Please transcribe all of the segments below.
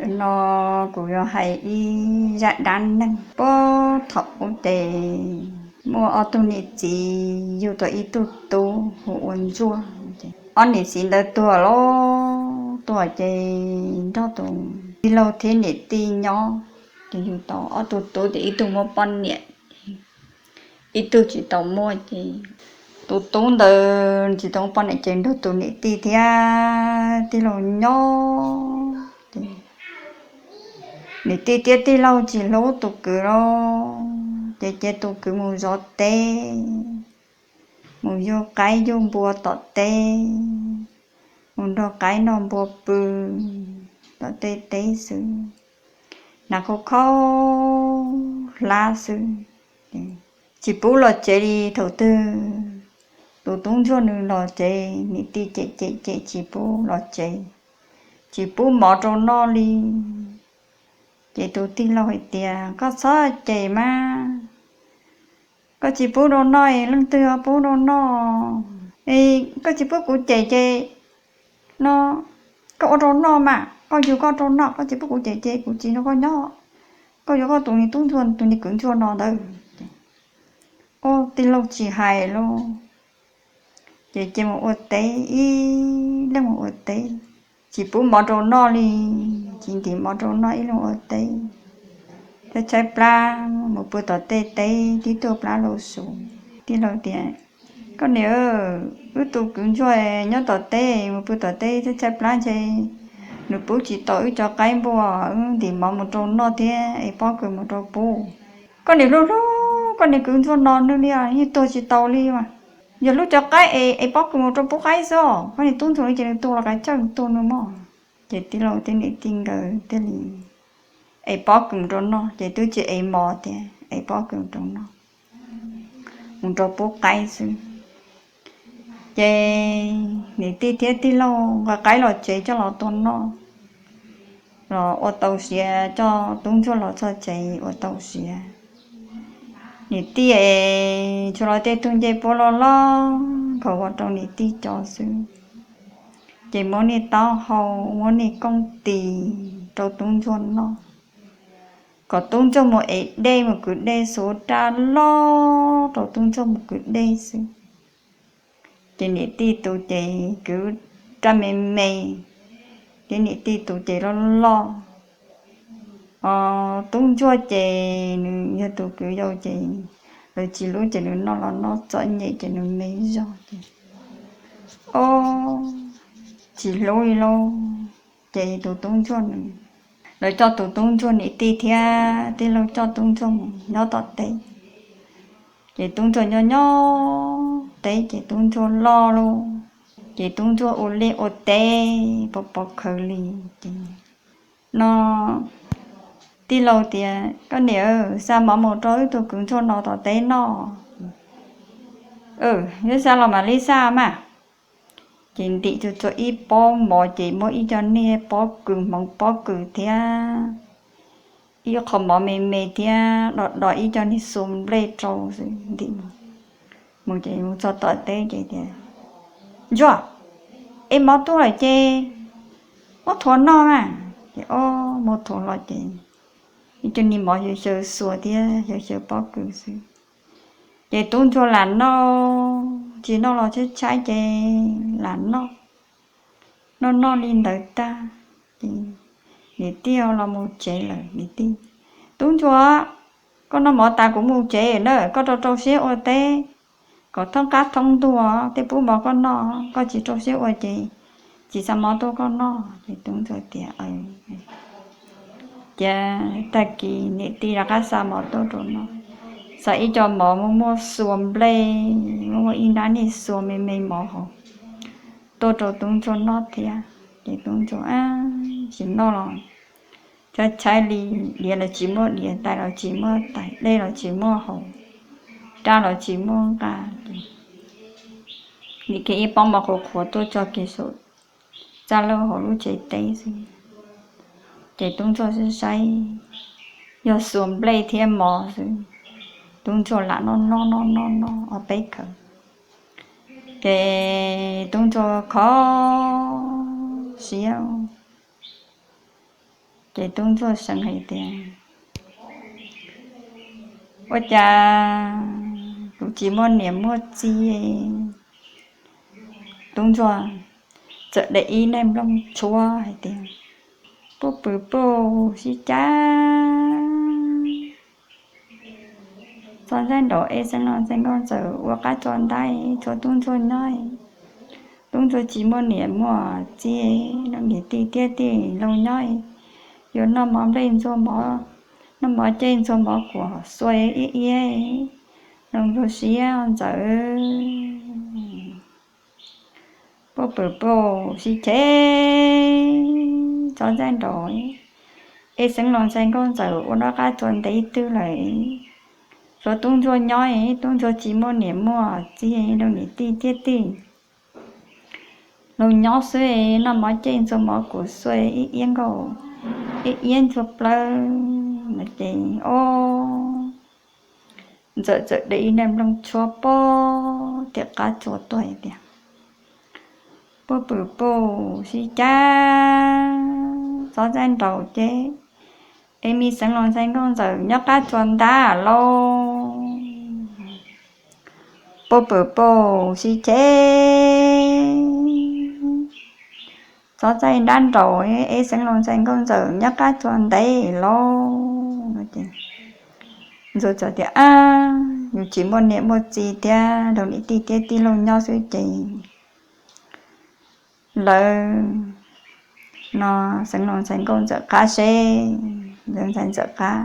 No kuv yuav hais ib zaj dab neeg. Puag thaum ub ces muaj ob tug niam txiv yug tau ib tug tub hu ua Ntsuag. Ob niam txiv ntawd tuag lawm, tuag ces nrog tus tij laug thiab niam tij nyob, ces yug tau ob tug tub ces ib tug muaj poj niam, ib tug tsis tau muaj. Ces tus tub ntawd tsis tau muaj poj niam ces nrog tus niam tij thiab tij laug nyob ces niam tij thiab tij laug tsis hlub tus kwv lawm, ces cia tus kwv mus zov teb, mus yug qaib yug npua tom teb, mus nrog qaib nrog npua pw tom tej teb xwb, hnav khaub khaub hlab xwb, tsis pub los tsev li. Thaum twg tus tub Ntsuag nws los tsev, niam tij cem cem cem tsis pub los tsev, tsis pub mov rau noj li. Ces tus tij laug hais tias, Koj txhob cem mas, koj tsis pub rau noj es leej twg ho pub rau noj? Koj tsis pub kuv cem ces no koj ua rau noj mas, koj yug koj rau noj, koj tsis pub kuv cem ces kuv tsis nrog koj nyob, koj yuav koj tus niag tub Ntsuag, tus niag kwv Ntsuag no ntawd. Ua tij laug tsis hais lawm, ces cia mus ua teb, ib leeg mus ua teb, tsis pub mov rau noj li, tsis ntim mov rau noj, ib leeg ua teb, tshaib tshaib plab mus pw tom tej teb tib tuaj plab lug sus. Tij laug tias, Koj niam, wb tus kwv Ntsuag nyob tom teb mus pw tom teb tshaib tshaib plab ntshe nws pub tsis tau wb cov qaib npua, wb ntim mov mus rau noj thiab es pob kws mus rau pub. Koj niam hlub hlub koj niag kwv Ntsuag no nws li yeej tuag tsis tau li mas, yog hlub cov qaib es es pob kws mus rau pub qaib xwb. Koj niag tub Ntsuag no ces nws tuag los kav tsij tua nws mog. Ces tij laug thiab niam tij nkawd thiaj li es pob kws mus rau noj, ces twb tsis es mov thiab, es pob kws mus rau noj, mus rau pub qaib xwb. Ces niam tij thiab tij laug nqa qaib los tsev coj los tua noj, los ua tau siav, coj tub Ntsuag los txog tsev ua tau siav. Niam tij es tshuav los tej tug ncej puab loj loj nkhaus ua rau niam tij cov xwb, ces muab niag taub hau, muab niag kooj tis rau tub Ntsuag noj, kom tub Ntsuag mus ev dej mus kwv dej, xuav raj loj rau tub Ntsuag mus kwv dej xwb. Ces niam tij tus ces kwv raj me me, ces niam tij tus ces loj loj. Tub Ntsuag ces nws yog tus kwv yau ces lawv tsis hlub ces nws noj los noj txom nyem ces nws me zog ces, o, tsis hlub li lauj. Ces tus tub Ntsuag nws, lawv coj tus tub Ntsuag, niam tij thiab tij laug coj tub Ntsuag mus nyob tom teb. Ces tub Ntsuag nyob nyob teb ces tub Ntsuag loj lauj, ces tub Ntsuag ua liaj ua teb pov pov khawv li. Ces no tij laug tias, Koj niam, xa mov mus rau wb tug kwv Ntsuag no tom teb noj. Yuav xa los mam li xa mas. Ces ntim txhua txhua ib pob mov ces muab ib co niag pob kws, hmoov pob kws thiab ib qho mov me me thiab do do ib co niag xua nplej rau xwb ntim mus. Mus ces mus txog tom teb ces tias, Ntsuag, es mov tuaj lawm ces muab thuav noj na. Ces o, muab thuav los ces ib co niag mov xyaw xyaw xua thiab xyaw xyaw pob kws xwb. Ces tub Ntsuag lam noj, tsis noj los tshaib tshaib ces lam noj. Noj noj li ntawd tag ces niam tij los mus tsev lawm. Niam tij, Tub Ntsuag, koj noj mov tas kuv mus tsev na, koj rau rau siab ua teb kom thoob qab thoob ntuag tej pub mov koj noj, koj tsis rau siab ua ces tsis xa mov tuaj koj noj. Ces tub Ntsuag tias, Cia tag kis niam tij rov qab xa mov tuaj rau noj. Xa ib co mov muaj muaj xua nplej, muaj muaj ib nrab niag xua me me mov hauv tuaj rau tub Ntsuag noj thiab. Ces tub Ntsuag tsis noj los tshaib tshaib li, diav los tsis muaj diav, tais los tsis muaj tais, dej los tsis muaj haus, raj los tsis muaj nqa. Ces nim kiag ib pob mov qhuav qhuav tuaj tso kiag saum txaj lauj hauv lub tsev teb xwb. Ces tub Ntsuag saib saib, yog xua nplej thiab mov xwb. Tub Ntsuag lam noj noj noj noj noj ob peb khaws. Ces tub Ntsuag kho siab, Ces tub ntsuag seev hais tias, ua cas kuv tsis muaj niam muaj txiv? Tub ntsuag txawm de ib daim nplooj tshuab hais tias, puj pwm puj sib cav, txhob ntxaij nraum es xeev laus ntxhais nkauj ntxawm ua qab tsuas ntab, tshuav tub ntsuag nyob. Tub ntsuag tsis muaj niam muaj txiv, rau niam tij thiab tij laug nyob, yuav noj mov nplej ntxuag mov, noj mov ceg ntxuag mov kuam xua iab iab, rau ntsuag siab ntxawm. Puj pwm puj sib cav, txhob ntxaij nraum es xeev laus ntxhais nkauj ntxawm ua rov qab tsuas ntev twg lawm, tshuav tub ntsuag nyob, tub ntsuag tsis muaj niam muaj txiv, rau niam tij thiab tij laug nyob xwb, noj mov ceg ntxuag mov kuam xua ib iab nkaus, ib iab ntxuag plawv no ces, o, ntxawm txawm de ib daim nplooj tshuab pog tim qab tsuas tuaj hais tias, puj pwm puj sib cav, txhob ntxaij nraum ces es me xeev laus ntxhais nkauj ntxawm nyob qab tsuas ntab lauj. Puj pwm puj sib cav, txhob ntxaij ntab nraum es xeev laus ntxhais nkauj ntxawm nyob qab tsuas ntev lauj no ces, ntxawm txawm tias, ab, yus tsis muaj niam muaj txiv thiab, rau niam tij thiab tij laug nyob xwb ces lawv no xeev laus ntxhais nkauj ntxawm qab seb, ntxawm ntxhais ntxawm qab,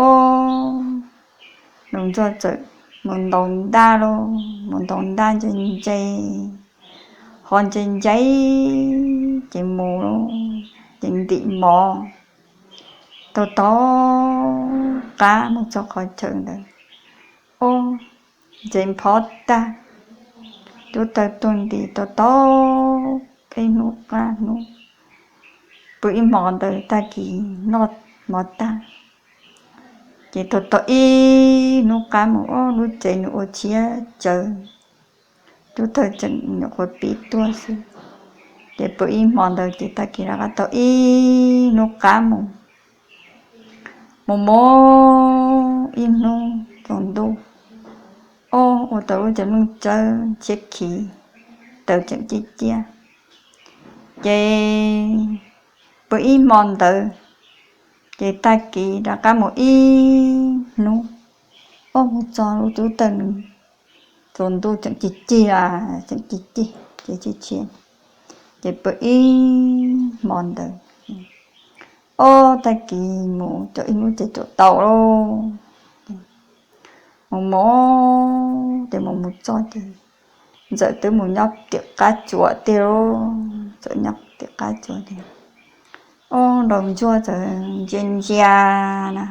o, nplooj ntsuag txawm mus ntaus ntaj lauj, mus ntaus ntaj ntse ntse, ho ntse ntse ces mus, ces ntim mov tau tau qab mus txog qhov chaw ntawd, o, ntse nphob tag, tub tawg tuag nti tau tau peb hnub qab hnub, pw ib hmo ntawd tag kis noj mov tag, ces tau tau ib hnub qab mus, o, lub tsev nws ua tshiab tsawv, tub tawg tseem nyuam qhuav pib tuag xwb, ces pw ib hmo ntawd ces tag kis rov qab tau ib hnub qab mus, mus mus ib hnub tsaus ntuj, o, ua tau lub tsev nplooj tsawb tshiab khiv, taws tseem ciaj ciaj, ces pw ib hmo ntawd, ces tag kis rov qab mus ib hnub, o, mus txog lub tub tawg nws tsaus ntuj tseem cig cig, tseem cig cig ces tsis tshiab, ces pw ib hmo ntawd, o, tag kis mus tau ib hnub ces tsaus tau lauj, mus mus ces mus mus txog ces ntxawm twb mus nyob tim qab tsuas tiag lauj, txawm nyob tim qab tsuas tiag, o, nraug ntsuag txawm ntsia ntsia na,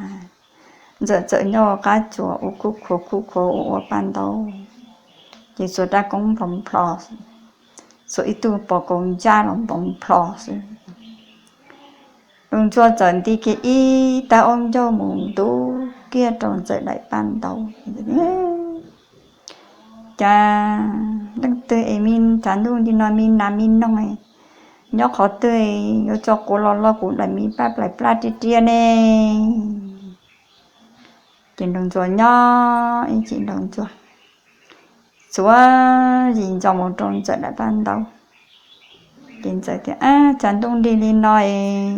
ntxawm txawm nyob ua qab tsuas ua khuj khuav khuj khuav ua ua paj ntaub, ces txhua rab koob nploos nplhos, txhua ib tug pos kaus ntsaj los nploos nplhos xwb. Nraug ntsuag txawm nti kiag ib tag ob ncauj mus ntub kiag rau ntxawm daim paj ntaub, cas leej twg es me tsav ntuj nti no me nas me noog, nyob qhov twg yuav tso quav los loj kuv daim me plab plaim plab riab riab ne? Ces nraug ntsuag nyob ib chim nraug ntsuag txuav zis ntso mus rau ntxawm daim paj ntaub. Ces ntxawm tias, ab, tsav ntuj nti li no es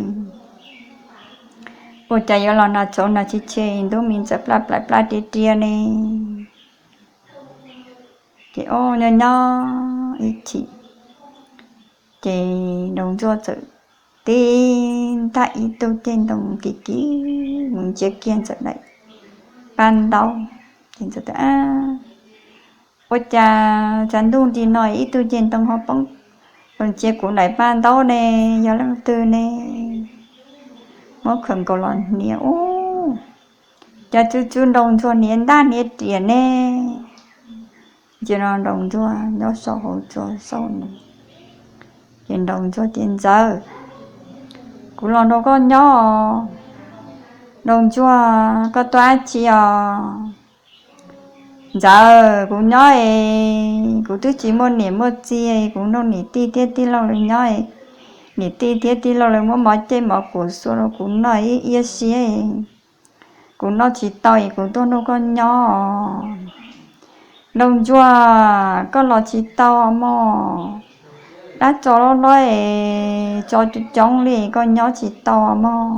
ua cas yuav los nas txauv nas tsis tshe ntub me ntxawm plab plaim plab riab riab ne? Ces o, nyob nyob ib chim, ces nraug ntsuag txawm tib ntaj ib tug ceg ntoo kiv kiv mus ntsia kiag ntxawm daim paj ntaub. Ces ntxawm tias, ua cas tsav ntuj nti no ib tug ceg ntoo ho poob los ntsia kuv daim paj ntaub ne? Yog leej twg ne? Muab khawm nkaus los hniav ub, cas tsw tsw nraug ntsuag hniav ntaj hniav riam ne? Ntsia no nraug ntsuag nyob saum hauv tsuas saum nws. Ces nraug ntsuag tias, ntxawm, kuv los nrog koj nyob os. Nraug ntsuag, koj tuaj dab tsi os? Ntxawm, kuv nyob es kuv twb tsis muaj niam muaj txiv, kuv nrog niam tij thiab tij laug lawv nyob es Niam tij thiab tij laug lawv muab mov caij mov kuam xua rau kuv noj ib iab siab, kuv noj tsis tau es kuv tuaj nrog koj nyob. Nraug ntsuag, koj los tsis tau mog, dab tsov loj hlob es tsov coob coob li, koj nyob tsis tau mog,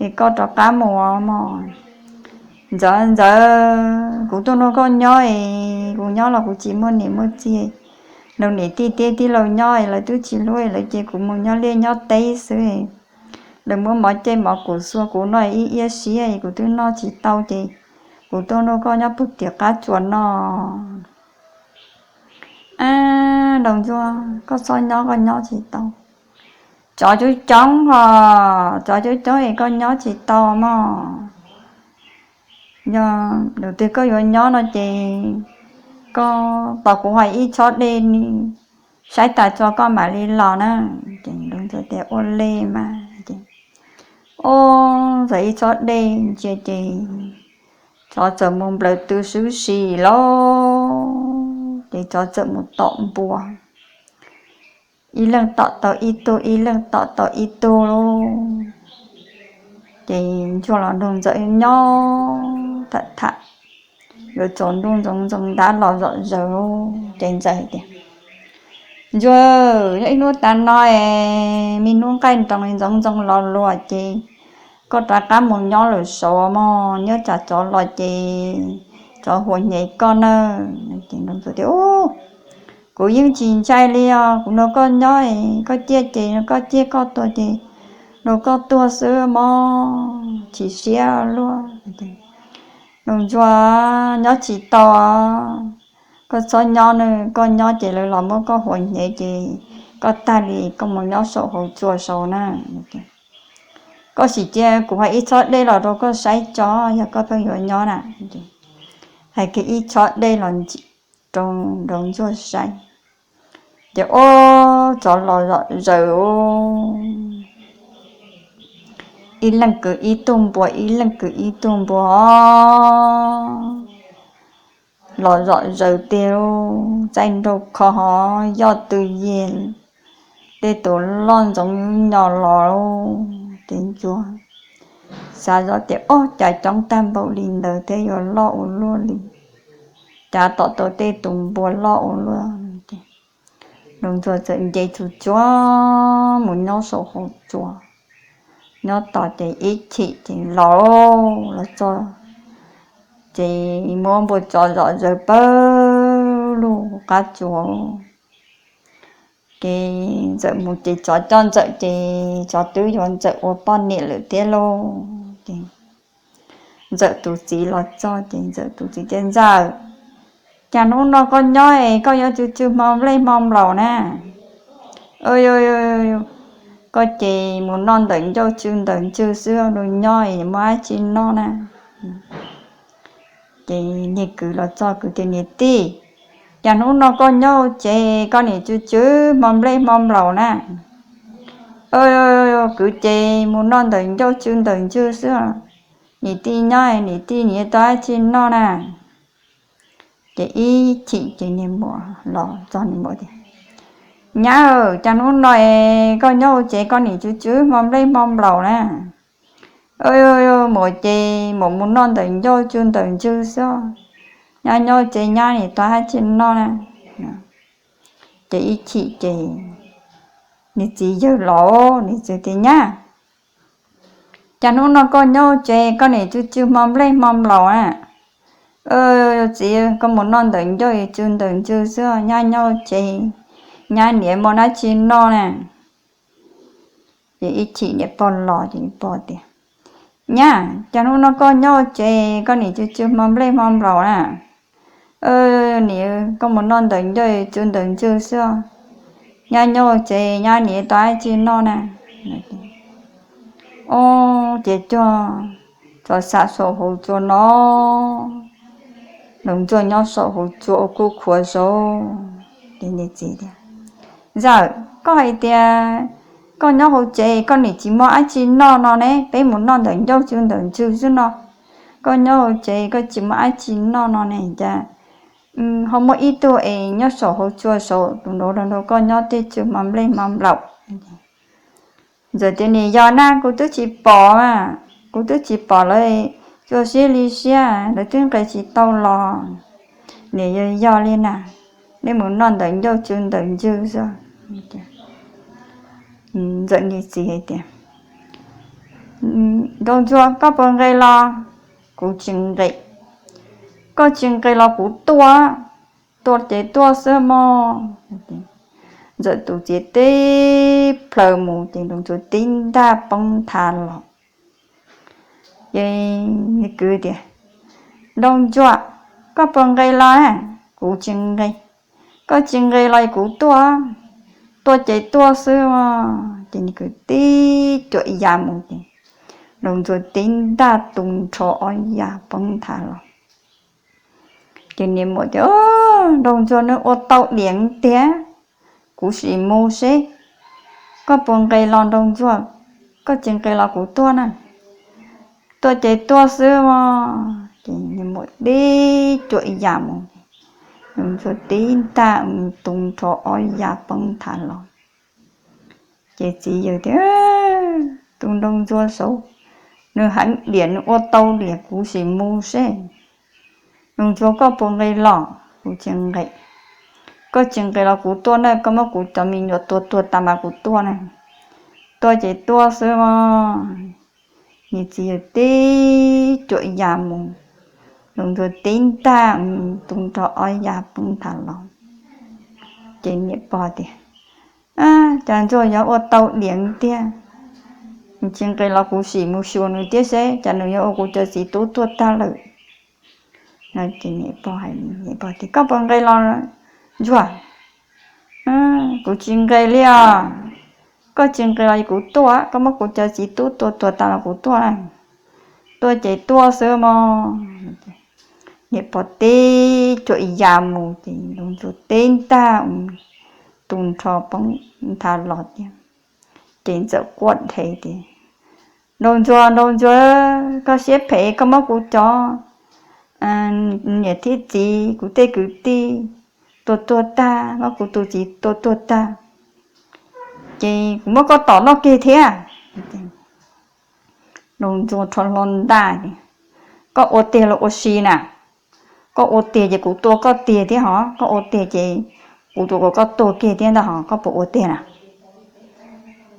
es koj rov qab mus mog. Ntxawm, ntxawm, kuv tuaj nrog koj nyob es kuv nyob los kuv tsis muaj niam muaj txiv, nrog niam tij thiab tij laug nyob es lawv twb tsis hlub lawv ces kuv mus nyob liaj nyob teb xwb. Lawv muab mov caij mov kuam xua kuv noj ib iab siab es kuv twb noj tsis tau ces kuv tuaj nrog koj nyob puag tim qab tsuas no. Ab, nraug ntsuag, koj txhob nyob, koj nyob tsis tau. Tsov coob coob hos, tsov coob coob es koj nyob tsis tau mog. Yog tus twg koj yuav nyob no ces koj tos kuv hais ib tshob dej, saib tas tso koj mam li los na. Ces nraug ntsuag tias ua li mas ces, o, txog ib tshob dej ntsia ces tsov txawm mus nplawm tw swb si lauj, ces tsov txawm mus tom npua, ib leeg tom tau ib tug, ib leeg tom tau ib tug lauj. Ces ntsuag los nrog ntxawm nyob tham tham, yuav tsaus ntuj ntxoov ntxoo ntab los zom zaws lauj. Ces ntxawm tias, ntsuag, nyob ib hnub tas no es me hnub nqaij nroos ntxoov ntxoo los luag ces koj rov qab mus nyob lawm saud mog, nyob tsam tsov los ces tsov huam hnyev koj nawb. Ces nraug ntsuag tias, u, kuv yeej tsis ntshai li os, kuv nrog koj nyob, koj ciaj ces nrog koj ciaj, koj tuag ces nrog koj tuag xwb mog, chim siab luaj. Nraug ntsuag, nyob tsis tau, koj txhob nyob na, koj nyob ces lawv los muab koj huam hnyev ces koj tag li koj mus nyob saum hauv tsua saud na. Koj sim cia kuv hais ib tshob dej los rau koj saib tso, yog koj pheej yuav nyob na. Hais kiag ib tshob dej los ntxim rau nraug ntsuag saib. Ces ua tsov los zom zaws, ib leeg kwv ib tug npua, ib leeg kwv ib tug npua, los zom zaws tiag, txaij nraug kho hov yoj tw yeg, tej tus loj ntxoov nyuj nyo los. Ces ntsuag xav zoj tias, ob, cas coob tag npaum li ntawd thiab yuav loj ua luaj li, cas tom tau tej tus npua loj ua luaj. Nraug ntsuag txawm nce tsuj tsuag mus nyob saum hauv tsua, nyob tos ces ib chim ces los los txog, ces muab npua tsov zom zaws pawg lug qab tsua. Ces ntxawm mus ces tsov coj ntxawm ces tsov twb yuav ntxawm ua poj niam lawm thiab lauj. Ces ntxawm tus txiv los txog ces ntxawm tus txiv tias, ntxawm, cas hnub no koj nyob es koj yuav tsw tsw hmo nplej hmo nplaum na? Koj ces mus noj ntawm ncauj tsw ntawm ntswg xwb, nws nyob es muaj dab tsi noj na? Ces niag kwv los txog kwv tias, niam tij, cas hnub no koj nyob hauv tsev koj nim tsw tsw hmo nplej hmo nplaum na? Kwv ces mus noj ntawm ncauj tsw ntawm ntswg xwb, niam tij nyob niam tij nim tau dab tsi noj na? Ces ib chim ces niag muam los txog, niag muam tias, nyab, cas hnub no es koj nyob hauv tsev koj nim tsw tsw hmo nplej hmo nplaum na? Muam ces muam mus noj ntawm ncauj tsw ntawm ntswg xwb, nyab nyob hauv tsev nyab nim tau dab tsi noj na? Ces ib chim ces niag txiv yawg los, niag txiv tias, nyab, cas hnub no koj nyob hauv tsev koj nim tsw tsw hmo nplej hmo nplaum na? Txiv, koj mus noj ntawm ncauj tsw ntawm ntswg xwb, nyab nyob hauv tsev, nyab nim muaj dab tsi noj na? Ces ib chim niam pog los ces pog tias, nyab, cas hnub no koj nyob hauv tsev koj nim tsw tsw hmo nplej hmo nplaum na? Nim, koj mus noj ntawm ncauj tsw ntawm ntswg xwb, nyab nyob hauv tsev nyab nim tau dab tsi noj na? Ob, ces cog, tsov xav saum hauv tsua no, nraug ntsuag nyob saum hauv tsua ua kuj khuav saud. Ces niag txiv tias, ntxawm, koj hais tias koj nyob hauv tsev koj nim tsis muaj dab tsi noj no ne, peb mus noj ntawm ncauj tsw ntawm ntswg xwb no, koj nyob hauv tsev koj tsis muaj dab tsi noj no ne, cas ho muaj ib tug es nyob saum hauv tsua saud tus nraud los nrog koj nyob tej tsw hmo nplej hmo nplaum. Ntxawm tias, Niam, yog na, kuv twb tsis pom, kuv twb tsis pom lawv cua siab li siab, lawv twb nqis tsis tau los. Niam, yog yog li na, nej mus noj ntawm ncauj tsw ntawm ntswg xwb. Ntxawm niag txiv hais tias, Nraug ntsuag, koj puas nqis los? Kuv tsis nqis. Koj tsis nqis los kuv tuaj, tuaj ces tuaj xwb mog. Ntxawm tus txiv teb plaws mus ces nraug ntsuag tib ntaj poob nthav los. Ces nws kwv tias, Nraug ntsuag, koj puas nqis los? Kuv tsis nqis. Koj tsis nqis los kuv tuaj, tuaj ces tuaj xwb mog. Ces nws kwv tib cuam ya mus ces nraug ntsuag tib ntaj tu nrho ob ya poob nthav los. Ces niam muam tias, Nraug ntsuag, nws ua tau diam tiag, kuv sim mus seb koj puas nqis los nraug ntsuag, koj tsis nqis los kuv tuaj na. Tuaj ces tuaj xwb mog. Ces niam muam tib cuam ya mus, nraug ntsuag tib ntaj tu nrho ob ya poob nthav los. Ces txiv yawg tias, Tus nraug ntsuag saud, nws heev diam, nws ua tau diam, kuv sim mus seb. Nraug ntsuag, koj puas nqis los? Kuv tsis nqis. Koj tsis nqis los kuv tuaj na, koj muab kuv cov me nyuam tua tuag tas mas kuv tuaj na. Tuaj ces tuaj xwb mog. Niag txiv yawg tib cuam ya mus, nraug ntsuag tib ntaj tu nrho ob ya poob nthav los. Ces niam pog tias, Cas ntsuag yuav ua tau diam tiag, nws tsis nqis los kuv sim mus xyuas nws thiab seb cas nws yuav ua kuv cov txiv tub tuag tag lawm. Ces niam pog tias, Koj puas nqis los ntsuag? Kuv tsis nqis li os. Koj tsis nqis los kuv tuaj, koj muab kuv cov txiv tub tua tuag tas los kuv tuaj na. Tuaj ces tuaj xwb mog. Niam pog tib cuam ya mus ces nraug ntsuag tib ntaj tu nrho poob nthav los tiag. Ces ntxawm quaj dheev tias, Nraug ntsuag, nraug ntsuag, koj siab phem, koj muab kuv cov niam thiab txiv, kuv tej kwv tij tua tuag tag, muab kuv tus txiv tua tuag tag, ces kuv muab koj tom noj kiag thiab. Nraug ntsuag rho hlo ntaj, Koj ua tiag los ua si na? Koj ua tiag ces kuv tua koj tiag thiab hos, koj ua tiag ces kuv tua kom koj tuag kiag thiab ntag hos, koj puas ua tiag na?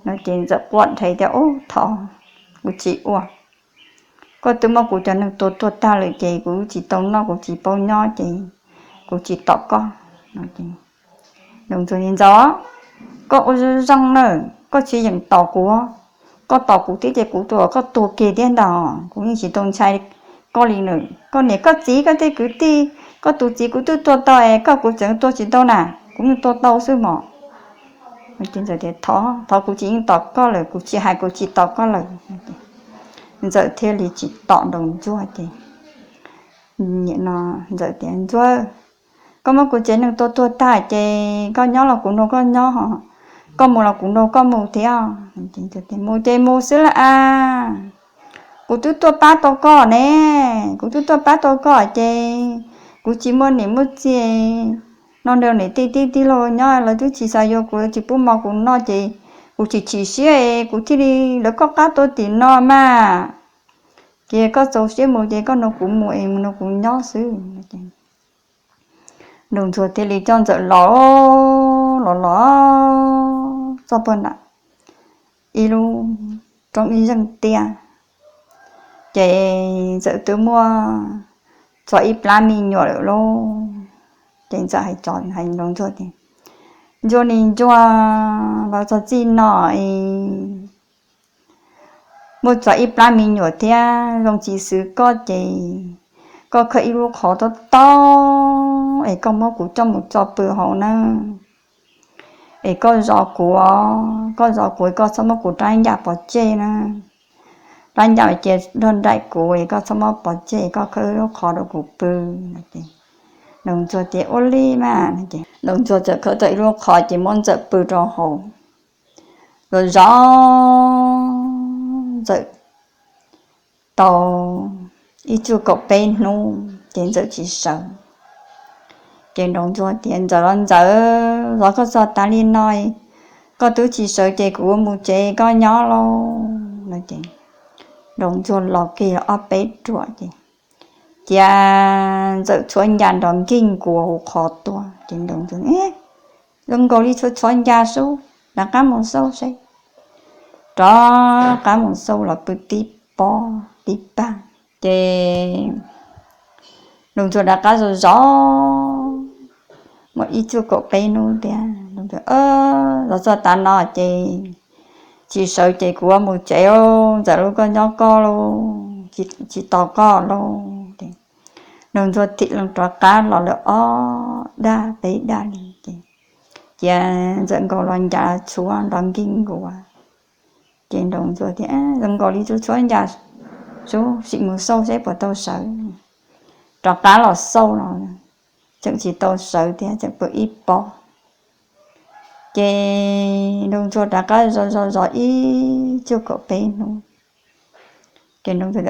No ces ntxawm quaj dheev tias, Ub, thov, kuv tsis ua. Koj twb muab kuv cov neeg tua tuag tag lawm ces kuv tsis tau noj, kuv tsis paub nyob ces kuv tsis tom koj. Nraug ntsuag, Ntxawm, koj ua zoo zoo na, koj tsis yeem tom kuv. Koj tom kuv thiab ces kuv tua koj tuag kiag thiab ntag, kuv yeej tsis tau ntshai koj li na. Koj niam koj txiv, koj tej kwv tij, koj tus txiv kuv twb tua tau es koj kuv tseem tua tsis tau na, kuv yeej tua tau xwb mog. Ntxawm tias, Thov, thov, kuv tsis yeej tom koj lawm, kuv tsis hais kuv tsis tom koj lawm. Ntxawm thiaj li tsis tom nraug ntsuag ces, nim no ntxawm tias, Ntsuag, koj muab kuv tsev neeg tua tuag tag ces koj nyob los kuv nrog koj nyob, koj mus los kuv nrog koj mus thiab. Mus ces mus xwb lauj as. Kuv twb tuaj pab tau koj ne, kuv twb tuaj pab tau koj ces kuv tsis muaj niam muaj txiv, no nrog niam tij tij laug nyob, lawv twb tsis xav yuav kuv, lawv tsis pub mov kuv noj ces kuv chim chim siab, kuv thiaj li lawv koj qab tuaj tim no mas. Ces koj txaus siab mus ces koj nrog kuv mus es mus nrog kuv nyob xwb. Nraug ntsuag thiaj li coj ntxawm los, los los txog pag nram ib lub roob ib zeej tiaj, ces ntxawm twb muaj txog ib plab me nyuam lawm lauj. Ces ntxawm hais, hais nraug ntsuag tias, Ntsuag, niag ntsuag, los txog txij no es muaj txog ib plab me nyuam thiab, zoo tsis xwv koj ces koj khawb ib lub qhov tob tob es koj muab kuv coj mus tso pw hauv nawb. Es koj zov kuv, koj zov kuv, koj txhob muab kuv rab ncaj pov tseg na. Rab ncaj cia nrog nraim kuv es koj txhob muab pov tseg, koj khawb ib lub qhov rau kuv pw. Nraug ntsuag tias, Ua li mas. Nraug ntsuag txawm khawb tau ib lub qhov ces muab ntxawm pw rau hauv. Los zov ntxawm tau ib tsug kaum peb hnub ces ntxawm tsis sawv. Ces nraug ntsuag tias, Ntxawm los ntxawm, zov koj txog tas li no, koj twb tsis sawv ces kuv mus tsev koj nyob lauj. No ces Nraug Ntsuag los kiag ob peb ruam ces cia Ntxawm tshuab ncas nrov nkig nkuas hauv qhov tuaj ces Nraug Ntsuag, zoo nkaus li tshuab tshuab ncas sub, rov qab mus xauj seb. Rov qab mus xauj los pw tib pob tib pag ces Nraug Ntsuag rov qab zov zov muaj ib cuaj kaum peb hnub tiag, zov txog tav no ces tsis sawv ces kuv mus tsev, Ntxawm lauj, koj nyob koj lauj, tsis tos koj lauj. Nraug Ntsuag thim loo rov qab los lawm ob daj peb daj li ces cia Ntxawm nkaus los ncas tshuab nrov nkig nkuas. Ces Nraug Ntsuag tias, zoo nkaus li tshuab tshuab ncas sub, sim mus xauj seb puas tau sawv. Rov qab los xauj no tseem tsis tau sawv thiab, tseem pw ib pob. Ces Nraug Ntsuag rov qab zov zov zov ib cuaj kaum peb hnub ces Nraug Ntsuag,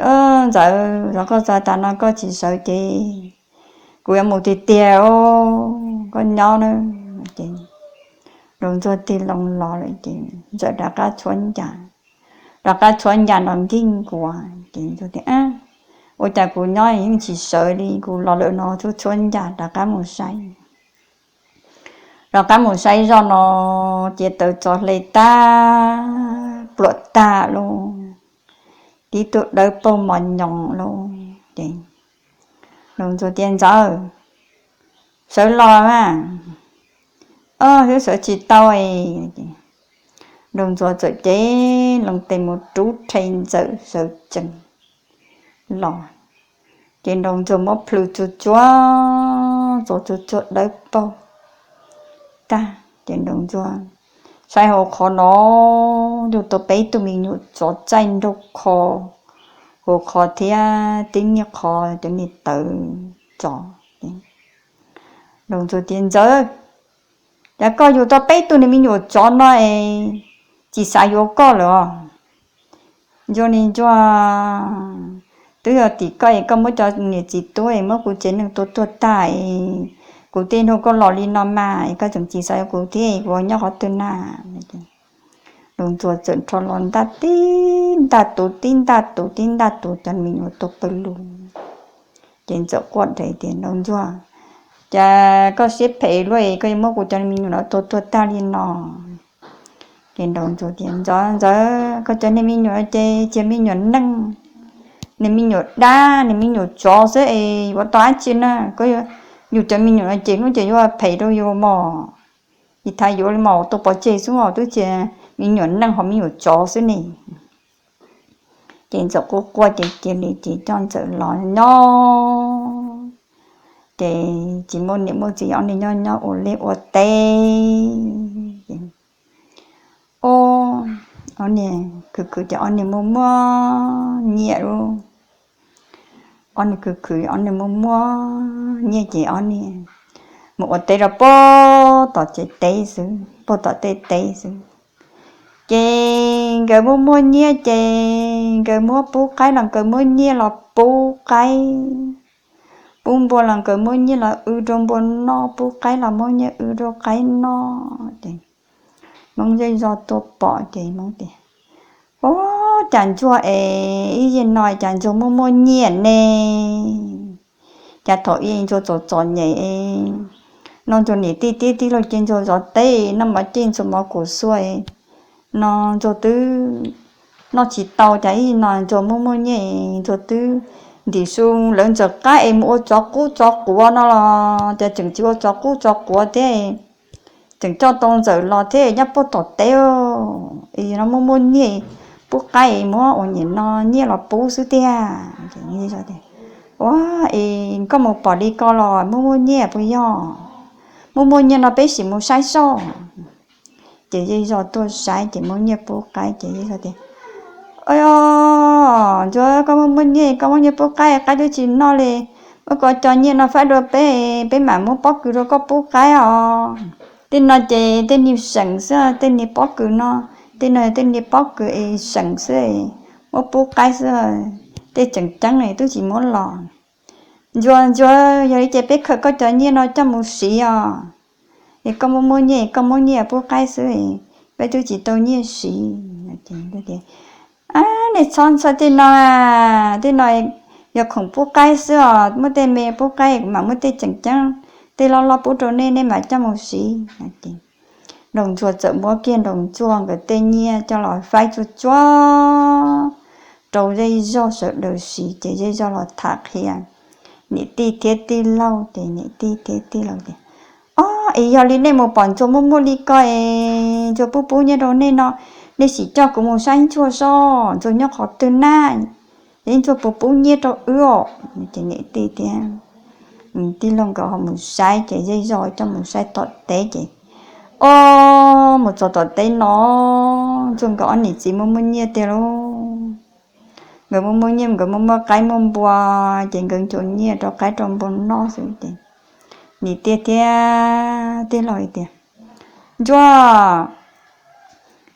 Ntxawm, zov koj txog tav no koj tsis sawv ces kuv yuav mus tiag tiag, koj nyob na. Ces Nraug Ntsuag tig loo los lawm ces Ntxawm rov qab tshuab ncas, rov qab tshuab ncas nrov nkig nkuas ces Ntxawm tias, ua cas kuv nyob yeej tsis sawv li, kuv los lawm no tshuab tshuab ncas, rov qab mus saib. Rov qab mus saib zoj no ces taws txo hle tag, pluam tag lauj, tib tug dawb paug mos nyoos lauj. Ces Nraug Ntsuag tias, Ntxawm, sawv los mas. Ob, twb sawv tsis tau. Nraug Ntsuag txawm cev loo tes mus rub rhe Ntxawm sawv tsees los. Ces Nraug Ntsuag muab plhws tsuag tsuag, txo tsuag tsuag dawb paug tag ces Nraug Ntsuag saib hauv qhov no yug tau peb tug me nyuam tsov txaij nraug kho hauv qhov thiab tib niag qhov cov niag tawv tsov. Nraug Ntsuag tias, Ntxawm, cas koj yug tau peb tug niag me nyuam tsov no es tsis xav yuav koj lawm os? Ntsuag niag Ntsuag, twb yog tim koj es koj muab cov niam txiv tub es muab kuv tsev neeg tua tuag tag es kuv tej nrog koj los li no mas es koj tseem tsis xav yuav kuv thiab, kuv nyob qhov twg na? Nraug Ntsuag txawm nrho los ntaj tib ntaj tus, tib ntaj tus, tib ntaj tus, cov me nyuam tuag pawg lug. Ces Ntxawm quaj nrov tias, Nraug Ntsuag, cas koj siab phem luaj es koj yuav muab kuv cov me nyuam no tua tuag tag li no? Ces Nraug Ntsuag tias, Ntxawm, Ntxawm, koj cov niag me nyuam no ces tsis yog me nyuam neeg, niag me nyuam dab, niag me nyuam tsov xwb es yuav tau dab tsi na? Koj yug cov me nyuam no ces hnub ces yuav phem rau yus mog. Tsis tas yuav li mas ua tus pov tseg xwb os, twb tsis yog me nyuam neeg ho me nyuam tsov xwb ne. Ces Ntxawm quaj quaj ces cia li ces coj Ntxawm los nyob. Ces tsis muaj niam muaj txiv, ob niag nyob nyob ua liaj ua teb. Ob niag khwv khwv ces ob niag muaj muaj nyiaj lauj. Ob niag khwv khwv ob niag muaj muaj nyiaj ces ob niag mus ua teb rau puag tom tsev teb xwb, puag tom tej teb xwb. Ces nkawd muaj muaj nyiaj ces nkawd muab pub qaib los nkawd muab nyiaj los pub qaib, pub npua los nkawd muab nyiaj los w rau npua noj, pub qaib los muab nyiaj w rau qaib noj. Ces Hmoob zej zog tuaj pom ces Hmoob tias, Ub, cas Ntsuag es ib yam no cas Ntsuag muaj muaj nyiaj ne? Cas thaum ub Ntsuag txom txom nyem no Ntsuag niam tij tib tij laug cia Ntsuag zov teb, noj mov cij Ntsuag mov kuv xua no Ntsuag twb noj tsis tau, cas ib no Ntsuag muaj muaj nyiaj Ntsuag twb ntim su lawv ntxawm qab es mus ua tsov qub tsov quav no los cas tseem tsis ua tsov qub tsov quav thiab, tseem coj tau ntxawm los thiab nyob puag tom teb. Es no muaj muaj nyiaj pub qaib es muab ua niam no nyiaj los pub xwb tiag. Ua, es koj mus pom li ko los muaj muaj nyiaj puas yog? Muaj muaj nyiaj no peb sim mus saib soj. Ces zej zog tuaj saib ces muaj nyiaj pub qaib ces zej zog tias, Ntsuag, koj muaj muaj nyiaj, koj muaj nyiaj pub qaib, qaib twb tsis noj li. Muab koj cov nyiaj no faib dua peb, peb mam muab pob kws rau koj pub qaib os. Tej no ces tej niag seem xwb, tej niag pob kws no, tej no tej niag pob kws es seem xwb, muab pub qaib xwb. Tej tseem ceeb twb tsis muab los. Ntsuag, Ntsuag, yog li ces peb khaws koj cov nyiaj no coj mus siv os. Es koj muaj muaj nyiaj, koj muab nyiaj pub qaib xwb, peb twb tsis tau nyiaj siv. Ab, nej txhob ntxhais tej no, tej no yog khoom pub qaib xwb os, muab tej me pub qaib kuv mam muab tej tseem ceeb, tej loj loj pub rau nej, nej mam coj mus siv. Nraug ntsuag txawm muab kiag nraug ntsuag nkawd tej nyiaj coj los faib tsuag tsuag rau zej zog sawv daws siv ces zej zog los tham qhia niam tij thiab tij laug ces niam tij thiab tij laug tias, Ob, es yog li nej mus pom ntsuag muaj muaj li ko es ntsuag pub pub nyiaj rau nej no, nej sim coj kuv mus saib ntsuag seb ntsuag nyob qhov twg na, es ntsuag puas pub nyiaj rau wb os. Ces niam tij thiab tij laug nkawd ho mus saib ces zej zog coj mus saib tom teb ces, ob, mus txog tom teb no, ntsuag nkawd ob niam txiv muaj muaj nyiaj tiag lauj. Nkawd muaj muaj nyiaj, nkawd muaj muaj qaib muaj npua, ces nkawd nchuav nyiaj rau qaib rau npua noj xwb ces niam tij thiab tij laug tias, Ntsuag,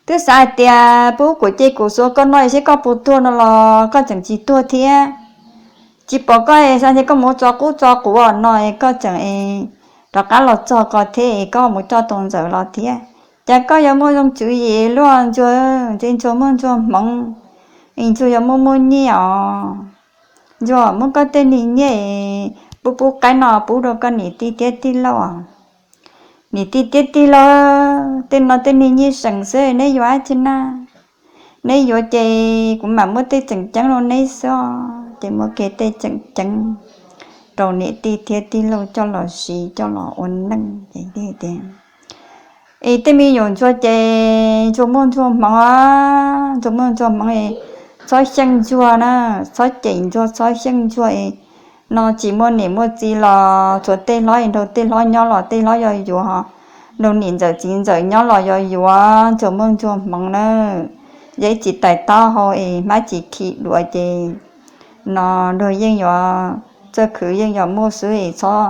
twb xav hais tias pub kuv ce kuv xuav koj noj seb koj puas tuag no los koj tseem tsis tuag thiab. Tsis pom koj es xav tias koj mus tso qub tso quav no es koj tseem rov qab los txog ko thiab es koj mus coj tau ntxawm los thiab. Cas koj yuav muaj zoo tswv yim luaj ntsuag, ntshe ntsuag muaj ntsuag hmoov es ntsuag yuav muaj muaj nyiaj os. Ntsuag, muab koj tej niag nyiaj pub pub qaib no pub rau koj niam tij thiab tij laug. Niam tij thiab tij laug, tej no tej niag nyiaj seem xwb, neb yuav dab tsi na? Neb yuav ces kuv mam muab tej tseem ceeb rau neb xwb. Ces muab kiag tej tseem ceeb rau niam tij thiab tij laug coj los siv coj los ua neej ces tias, Es tej me nyuam ntsuag ces ntsuag muaj ntsuag hmoov, ntsuag muaj ntsuag hmoov, txhob xyeej ntsuag na, txhob cem ntsuag, txhob xyeej ntsuag no, tsis muaj niam muaj txiv los tsuav tej hlob es nrog tej hlob nyob los tej hlob yuav yuav, nrog niam ntxawm txiv ntxawm nyob los yuav yuav, ntsuag muaj ntsuag hmoov na. Yog ib tsis tais taub hau es hmab tsis khi duav ces no nrog yeej yuav, txoj khwv yeej yuav muaj xwb es txhob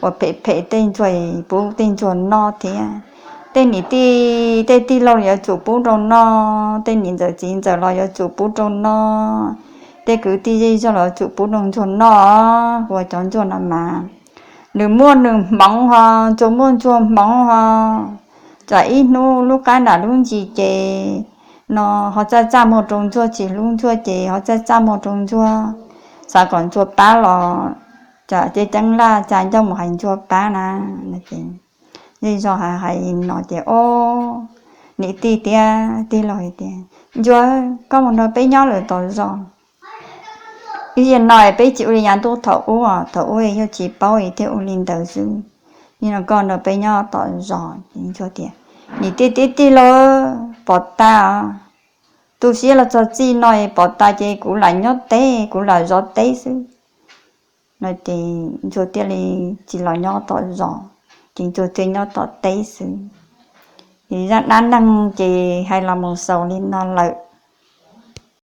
ua phem phem tej ntsuag es pub tej ntsuag noj thiab. Tej niam tij tej tij laug yuav tsum pub rau noj, tej niam ntxawm txiv ntxawm los yuav tsum pub rau noj, tej kwv tij zej zog los yuav tsum pub rau ntsuag noj. Ua cov ntsuag no mas nws muaj nws hmoov ho, ntsuag muaj ntsuag hmoov ho. Tsam ib hnub lub qab nram lub ntsis ces no ho txaj txaj muag rau ntsuag, tsis hlub ntsuag ces ho txaj txaj muag rau ntsuag, xav kom ntsuag pab los tsam ceeb laj tsa ncauj mus hais ntsuag pab na. Zej zog hais hais no ces ob niam tij thiab tij laug hais tias, Ntsuag, koj mus nrog peb nyob lawm tom zos, ib yam no peb tsis ua li yav ntuj thaum ub, thaum ub yog tsis paub thiaj ua li ntawd xwb. Nim no koj nrog peb nyob tom zos. Ces ntsuag tias, Niam tij thiab tij laug, pom tas, tu siab los txog txij no pom tas ces kuv lam nyob teb, kuv lam zov teb xwb. No ces ntsuag thiaj li tsis los nyob tom zos, ces ntsuag thiaj nyob tom teb xwb. Ces zaj dab neeg ces hais los mus xaus li no lawm.